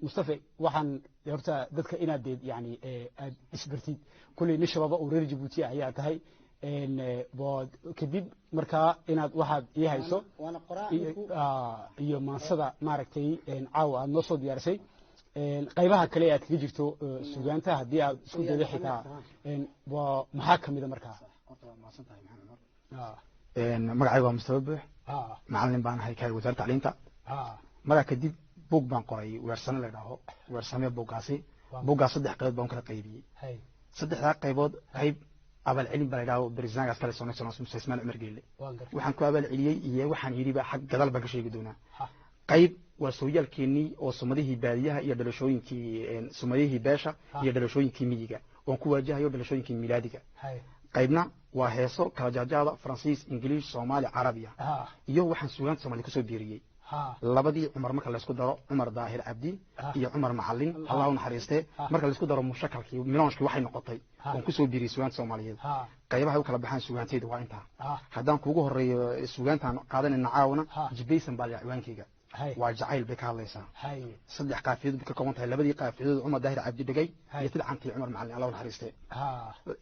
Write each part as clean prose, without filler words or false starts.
Mustafa, waxaan horta dadka inaad dee yani aad isbartid, kulley nin shabaaba oo reer Jabuuti ayaa tahay, kadib markaa inaad waxaad ii hayso iyo maansada maaragtay caawa aad noo soo diyaarisay, qaybaha kale aad kaga jirto sugaanta, haddii aad isku daydo xitaa, waa maxaa kamida markaa? Magacayga waa Mustafa Buux, macalin baan ahay kahay wasaaradda tacliinta. Markaa kadib buug baan qoray, Weersame la idhaaho. Weersame buuggaasi, buuggaas saddex qaybood baan kala qaybiyey. Saddexdaa qaybood, qayb abaalcelin baa la idhaho, berisaankaas kale son excellence Muuse Ismail Cumar Geelle waxaan ku abaalceliyey iyo waxaan yidhiba xag gadaal baan ka sheegi doonaa. Qayb waa sooyaalkeenii oo sumadihii baadiyaha iyo dhalashooyinkii, sumadihii beesha iyo dhalashooyinkii miyiga oon ku waajahayo dhalashooyinkii milaadiga. Qaybna waa heeso kala jaajaada, Faransiis, Ingiliish, Soomaali, Carabiya, iyo waxaan sugaanta Soomaaliya kusoo biiriyey labadii Cumar. Marka laysku daro Cumar Daahir Cabdi iyo Cumar Macalin, Allah u naxariistee, marka laysku daro mushakalkii milonshkii waxay noqotay oon kusoo biiriyey sugaanta Soomaaliyeed. Qaybaha u kala baxaan sugaantayda waa intaa. Haddaan kuugu horeeyo sugaantaan qaadanayna caawana, Jibaysan baa la ciwaankeyga, waa jacayl bay ka hadlaysaa. Saddex qaafiyadood bay ka kooban tahay, labadii qaafiyadood Cumar Daahir Cabdi dhigay iyo tidcantii Cumar Macalin, Allah u naxariistee,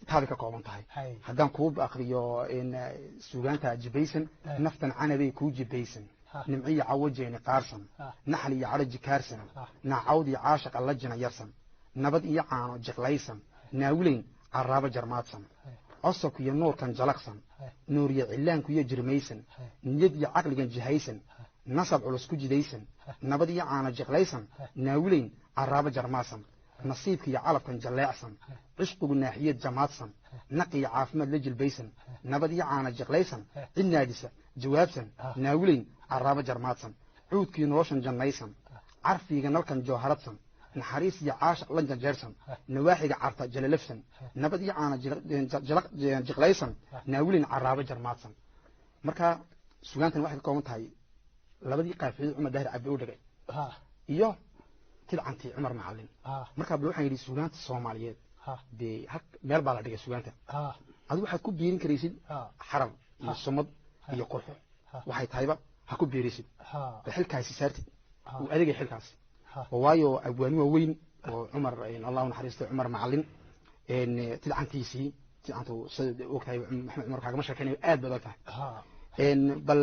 taabay ka kooban tahay. Haddaan kuu akriyo sugaanta Jibaysan: naftan canabay kuu jibaysan, nimciyo cawajeeni qaarsan, naxal iyo cadho jikaarsan, naacawd iyo caashaqa la jina yarsan, nabad iyo caano jiqlaysan, naawileyn caraabo jarmaadsan, cosabka iyo nuurkan jalaqsan, nuuriyo cillaanku iyo jirmaysan, niyad iyo caqligan jihaysan, nasab culus ku jidaysan, nabad iyo caano jiqlaysan, naawileyn caraabo jarmaadsan, nasiibka iyo calabkan jalleecsan, cishqigu naaxiyad jamaadsan, naq iyo caafimaad la jilbaysan, nabad iyo caano jiqlaysan, cid naadisa jawaabsan, naawileyn caraabo jarmaadsan, cuudkii noloshan jannaysan, carfiga nalkan jooharadsan, naxariis iyo caashaq la janjeersan, nawaaxiga carta jalalafsan, nabad iyo caano jiqlaysan, naawileyn caraabo jarmaadsan. Marka sugaantan waxay ka kooban tahay labadii qaafiyood Cumar Daahir Cabdi u dhigay iyo tidcantii Cumar Macalin. Markaa bal waxaan yidhi sugaanta Soomaaliyeed dee meel baa la dhigay sugaanta, adigu waxaad ku biirin karaysid xarar iyo sumad iyo qurxo waxay tahayba ha ku biirisid, bal xilkaasi saartid uu adeegay xilkaasi, waayo abwaani waaweyn oo Cumar, Allah u naxariistay, Cumar Macalin tidcantiisii, tidcantu sida ogtahay Maxamed Cumar kaagama sheekaynayo, aad baad og tahay. Bal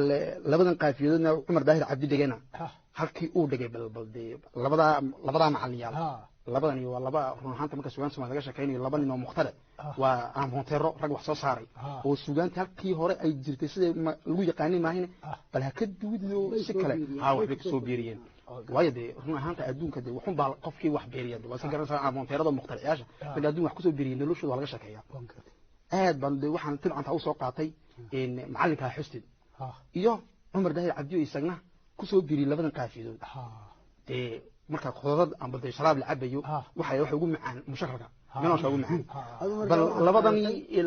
labadan qaafiyadoodna Cumar Daahir Cabdi dhigayna halkii uu dhigay, bal dee labadaa macalinyaal, labadani waa laba run ahaanta marka sugaanta Somalia laga sheekaynayo laba nin oo mukhtalic, waa aanfonteero rag wax soo saaray oo sugaanta halkii hore ay jirtay sida lagu yaqaanay maahine bal ha ka duwidiyo si kale ha waxbay kasoo biiriyeen. Waayo dee run ahaanta adduunka dee waxun baa qofkii wax beeriya, waa iska garanaysaa aanfonteerada mukhtaliciyaasha ragga adduun wax kusoo biiriyay noloshooda waa laga sheekeeyaa. Aad baan dee waxaan tidcanta usoo qaatay macalinkaa xustid iyo Cumar Daahir Cabdi oo isagna kusoo biiriyey labadan qaafiyadood. Dee marka khodadad amba dee sharaab la cabayo waxa ugu macaan mushakalka menosha ugu macaan. Bal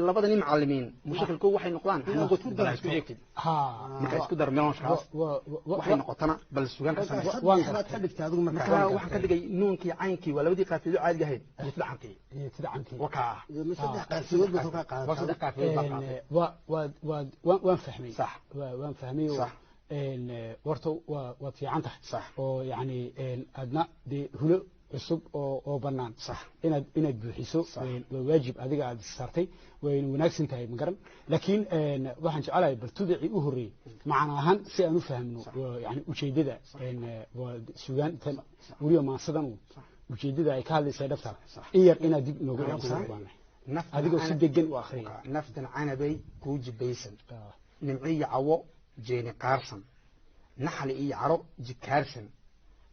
labadani macalimiin mushakalko waxay noqdaan hanoqotid, bal isku eegtid marka isku dar meloshkaas waxay noqotana bal sugaan ka samaysa. Marka waxaan ka dhigay nuunkii caynkii waa labadii qaafiyadood caadiga ahayd iyo tidcantii wakaa waa saddex qaafiyadood baan qaatay. Waan fahmay. Sax, waan fahmay. Sax. Horta waad fiican tahay. Sax. Oo yacni aadna dee hulo cusub oo bannaan sax inaad buuxiso waa waajib adiga aad saartay, wayna wanaagsan tahay, ma garan. Laakiin waxaan jecelahay bal tudicii u horreeyey macna ahaan si aan u fahmno yani ujeeddada sugaantan, weliba maansadan ujeeddada ay ka hadlaysa dhabta, in yar inaad dib noogu celiso adigoo si degan u akhriyay. Naftan canabay kuu jibaysan, nimciyo cawo jeeni qaarsan, naxli iyo caro jikaarsan,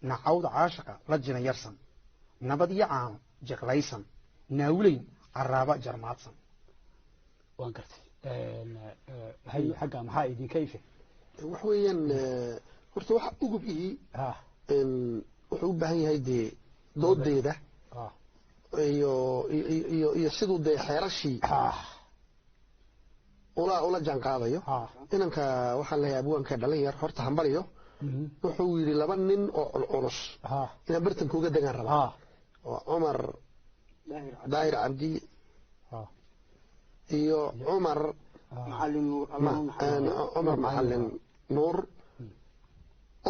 nacawda caashaqa la jina yarsan, nabad iyo caano jiqlaysan, naawileyn caraaba jarmaadsan. Waan gartay. Hay xagga maxaa idinka ife? Wax weeyaan horta waxa ugub ihi wuxuu u baahan yahay dee doodeeda iyo iyo iyo siduu dee xeerashii ula jaan qaadayo inanka. Waxaan leeyahay abwaanka dhalin yar horta hambaliyo. Wuxuu yidhi laba nin oo culculus inaan bartanka uga degaan rabaa, oo Cumar Daahir Cabdi iyo Cumar Cumar Macalin Nuur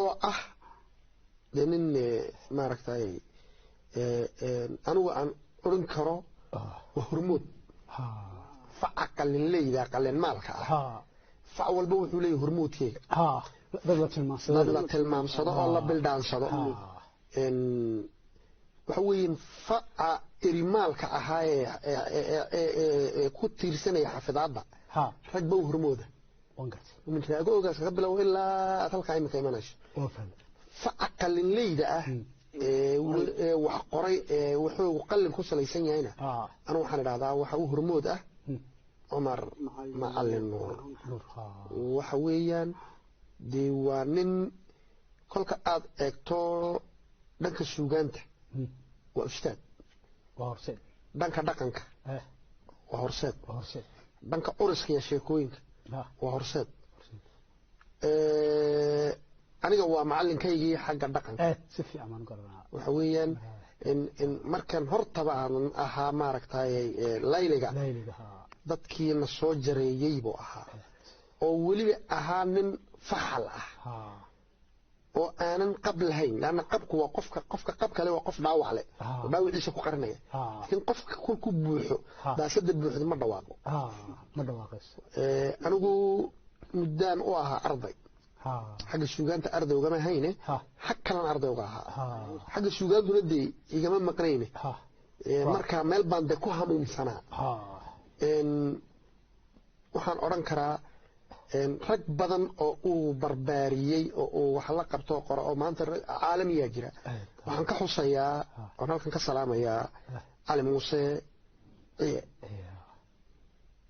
oo ah Dee nin maaragtay anigu aan odhan karo waa hormood faca qalinleyda, qalinmaalka ah. Fac walba wuxuu leeyahay hormoodkeega, dad la tilmaamsado, dad la tilmaamsado oo la bildhaansado. Waxa weeye faca erimaalka ahaa ee ku tiirsanaya xafidaadda, rag ba u hormooda min raago ogaas kaga bilow ilaa aad halkaa imika imanayso. Faca qalinleyda ah ee wax qoray ee wuxuu qalin ku salaysan yahayna, anu waxaan idhahdaa waxa u hormood ah Cumar Macalin Nuur. Waxa weeyaan dee waa nin kolka aad eegto dhanka suugaanta waa ustaad, dhanka dhaqanka waa horseed, dhanka curiska iyo sheekooyinka waa horseed. Aniga waa macalinkaygii xagga dhaqanka. Waxa weeyaan markan hortaba aanan ahaa maaragtay layliga, dadkiina soo jareeyey buu ahaa, oo weliba ahaa nin faxal ah oo aanan qab lahayn, laanna qabku waa qofka, qofka qab kale waa qof dhaawac leh oo dhaawaciisa ku qarinaya, laakiin qofka kolku buuxo daasada buuxda ma dhawaaqo, ma dhawaaqayso. Anigu muddaan u ahaa arday xagga suugaanta, arday ugama hayne, xag kalan arday uga ahaa xagga suugaantuna dee igama maqnayne. Marka meel baan dee ku hamuumsanaa. Waxaan odhan karaa rag badan oo uu barbaariyey oo uu wax la qabto qoro oo maanta caalamiyaa jira. Waxaan ka xusayaa oon halkan ka salaamayaa Cali Muuse Ciye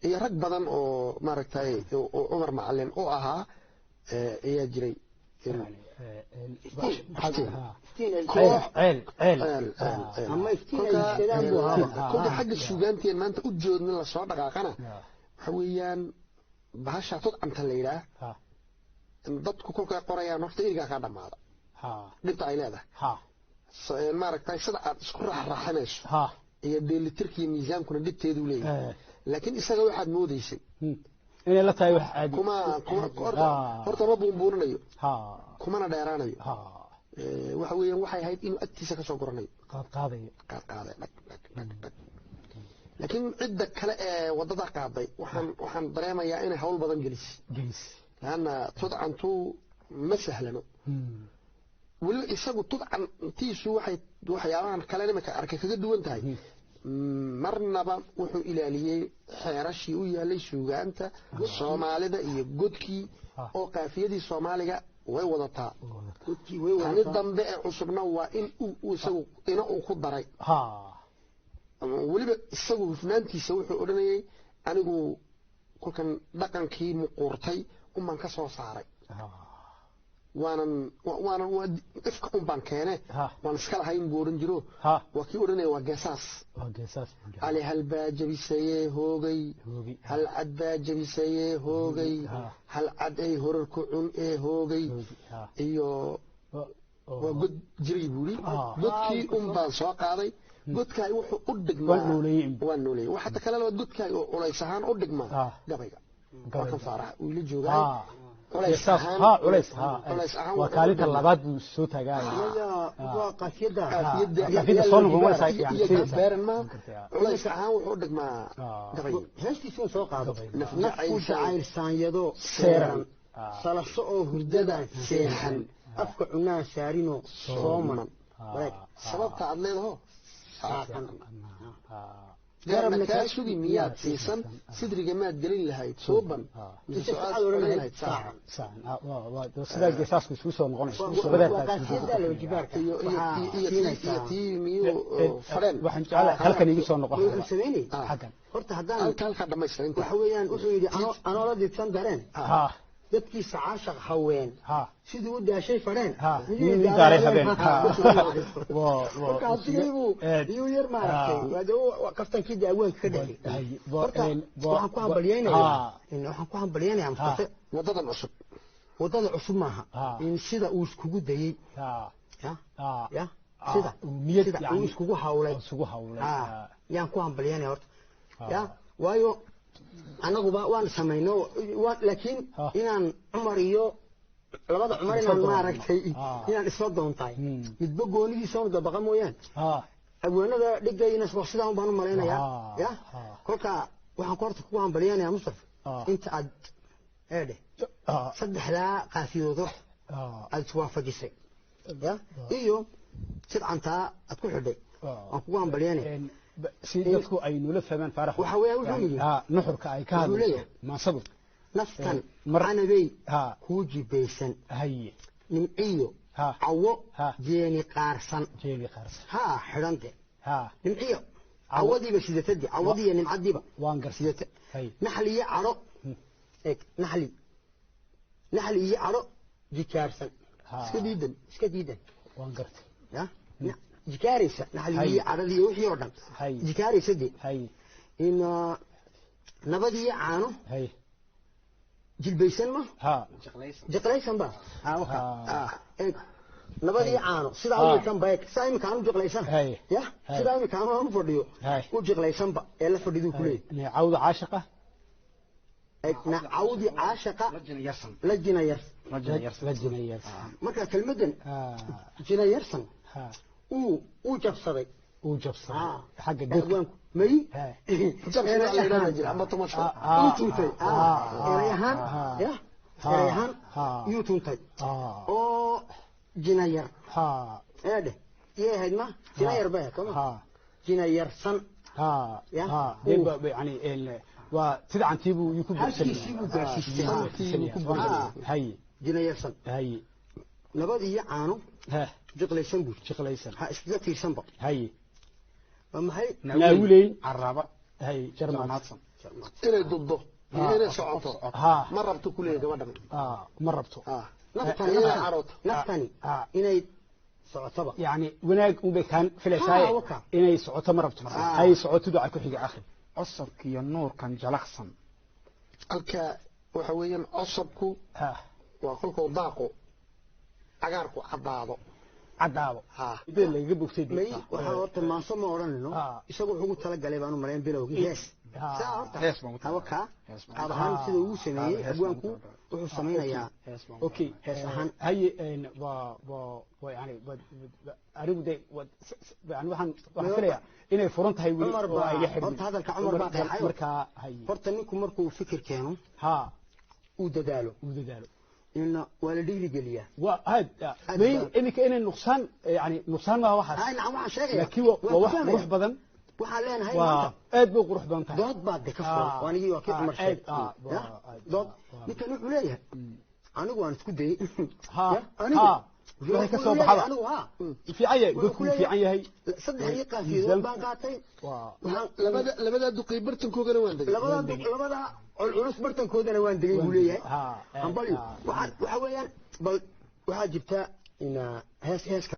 iyo rag badan oo maaragtay oo Cumar Macalin u ahaa ayaa jiray. Kolka xagga suugaanteen maanta u joodna lasoo dhaqaaqana, waxa weeyaan bahasha tudcanta la yidhaah, dadku kolkay qorayaan horta erigaa kaa dhamaada dhibta ay leedahay, maaragtay sida aad isku raaxraaxinayso iyo dheelitirka iyo miisaankuna dhibteeduu leeyahay. Laakiin isaga waxaad moodaysay inay la tahay wax caadi, kuma horta ma buunbuuninayo kumana dheeraanayo. Waxa weeyaan waxay ahayd inuu agtiisa ka soo goranayo, qaadqaadayo, qaadqaaday, dhag dhag dhag dhag. Laakiin cidda kale ee waddada qaaday waxaan dareemayaa inay hawl badan gelisay, laanna tudcantu ma sahlano. Weliba isagu tudcantiisu waxay waxyaabahan kale nimanka arkay kaga duwan tahay, marnaba wuxuu ilaaliyey xeerashii u yaalay suugaanta Soomaalida iyo godkii oo qaafiyadii Soomaaliga way wadataa. Tani dambe ee cusubna waa in isagu ina uu ku daray. Weliba isagu hufnaantiisa wuxuu odhanayay anigu kolkan dhaqankii muquurtay unbaan ka soo saaray, waanan waanan ifka un baan keene, waan iska lahayn buu odhan jiro. Waa kii odhanaya waa geesaas, Cali hal baa jabisayee hoogay, hal cad baa jabisayee hoogay, hal cad ay horar ku cun ee hoogay, iyo waa god jiray buu yidhi, godkii un baan soo qaaday, godkaay wuxuu u dhigmaa waa nooleeyey. Waxaa kale labaad godkaay oo culays ahaan u dhigmaa gabayga, waa kan Faarax uu ila joogaay. Culays waa kaalinta labaad buu soo taagaaya, qaafiyadda soo noqonaysa beeran ma culays ahaan wuxuu u dhigmaa gabay. Heestiisuu soo qaado nafku jacayl saanyado seeran salaso oo hurdada seexan afka cunaa saarino sooman, sababta aad leedaho garabna kaa sugi miyaad siisan, sidriga maad gelin lahayd suuban mise sucaad odhan lahayd saacan. Sidaa geesaasku isugu soo noqonayso iyo tii miyuu fadheen. Waxaan jeclahay halkan igu soo noqon xaggan horta haddaan halka dhamaystirinta. Waxa weeyaan wuxuu yidhi anoo la didsan dareen dadkiisa caashaq haween siduu u daashay fadheen daaray habeen. Marka abtigiibuu iyuu yar maaragtay kaftankii daawaanka ka dhexay. Horta waxaan ku hambalyaynayaa, waxaan ku hambalyaynayaa Mustafe wadadan cusub, wadada cusub maaha in sida uu iskugu dayey, ya sida sida uu iskugu hawlay, yaan ku hambalyaynaya horta, ya waayo annaguba waan samayno, laakiin inaan Cumar iyo Labada Cumar inaan maaragtay inaan isla doontahay midba goonigiisa un dabaqa mooyaan, abwaanada dhigayna sidaan baan u malaynayaa. Ya kolka waxaan ku horta kugu hambaliyanayaa Mustafa inta aad eedhe saddexdaa qaafiyood aad iswaafajisay, ya iyo sidcantaa aad ku xidhay, waan kugu hambalyanaya. Si dadku ay nula fahmaan, Faarax, waxa weeyaan wuxuu yidhi nuxurka ay ka hadlayso maasadu. Naftan canabey kuu jibaysan, haye, nimciyo cawo jeeni qaarsan, jeeni qaarsan, ha xidhante, nimciyo cawadiiba sidatadi, cawadiiyo nimcadiiba waan gar sidata, naxli iyo cadho, eeg, naxli, naxli iyo cadho jikaarsan, iska diidan, iska diidan, waan gartay, ya jikaaraysa naxligii iyo cadhadii wixii oo dhan jikaaraysa de, in nabadii caano jilbaysan ma jiqlaysan ba, eeg, nabadii caano sidaa u dhisan ba, eeg, sidaa imika aan u jiqlaysan, ya sidaa imika aan u fadhiyo u jiqlaysanba ee la fadhiduu kuleeyahy. Cawda caashaqa, cawdi caashaqa la jinayarsan, la jinayarsan. Marka kelmaddan jinayarsan uu jabsaday, uu jabsaday xagga dadku may uu tuntay eray ahaan, ya eray ahaan yuu tuntay oo jinayar eedhe iyay ahayd, ma jinayar bay ahayd sooma, jinayarsan. Yani waa tidcantiibuu yuu ku halkiisii buu gaarsiistay jinayarsan, haye, nabad iyo caano jiqlaysan buu, jiqlaysan, ha iskaga tiirsanba, haye, waa maxay naawiley caraba, haye, jarmaadsan, inay duddo iyo inay socoto ma rabto kuleeyahay gabadhan, ma rabto naftani inay socotoba, yani wanaag unbay kaan filaysaaye inay socoto ma rabto, hay socoto duca ku xiga akhri. Cosabka iyo nuurkan jalaqsan halka waxa weeyaan cosabku waa kolkuu daaqo cagaarku caddaado, caddaado idin lagaga bogtay. May waxaa horta maanso ma odhanayno, isagu wuxuu ugu talagalay baan u malayn bilowgii hees saa horta hawaka qaab ahaan sida ugu sameeyey abwaanku wuxuu samaynayaa. Okay, hees ahaan haye, waa waa yani anigu de yani waxaan filayaa inay furan tahay weli oo ay xidhin. Horta hadalka Cumar baa qeexay markaa, haye, horta ninku markuu fikir keeno uu dadaalo, uu dadaalo inna waa la dhiirigeliyaa. Waa aad may iminka inay nuqsaan, yani nuqsaan maaha waxaas. Nacam, waxaan sheegaya laakiin waa wax qurux badan. Waxaan leenahay maanta aad bay qurux badan tahay. Dood baa de ka furan, waa anigii waa kii Cumar sheegay dood. Ninkan wuxuu leeyahay anigu waan isku dayey, anigu wixii ka soo baxaba anigu fiican yahay, godku fiican yahay. Saddex iyo qaafiyadood baan qaatay. Labadaa duqay bartankoodana waan degay, labada culculus bartankoodana waan degay buu leeyahay. Hambalyo. Waxa weeyaan bal waxaa jirta in hees heeska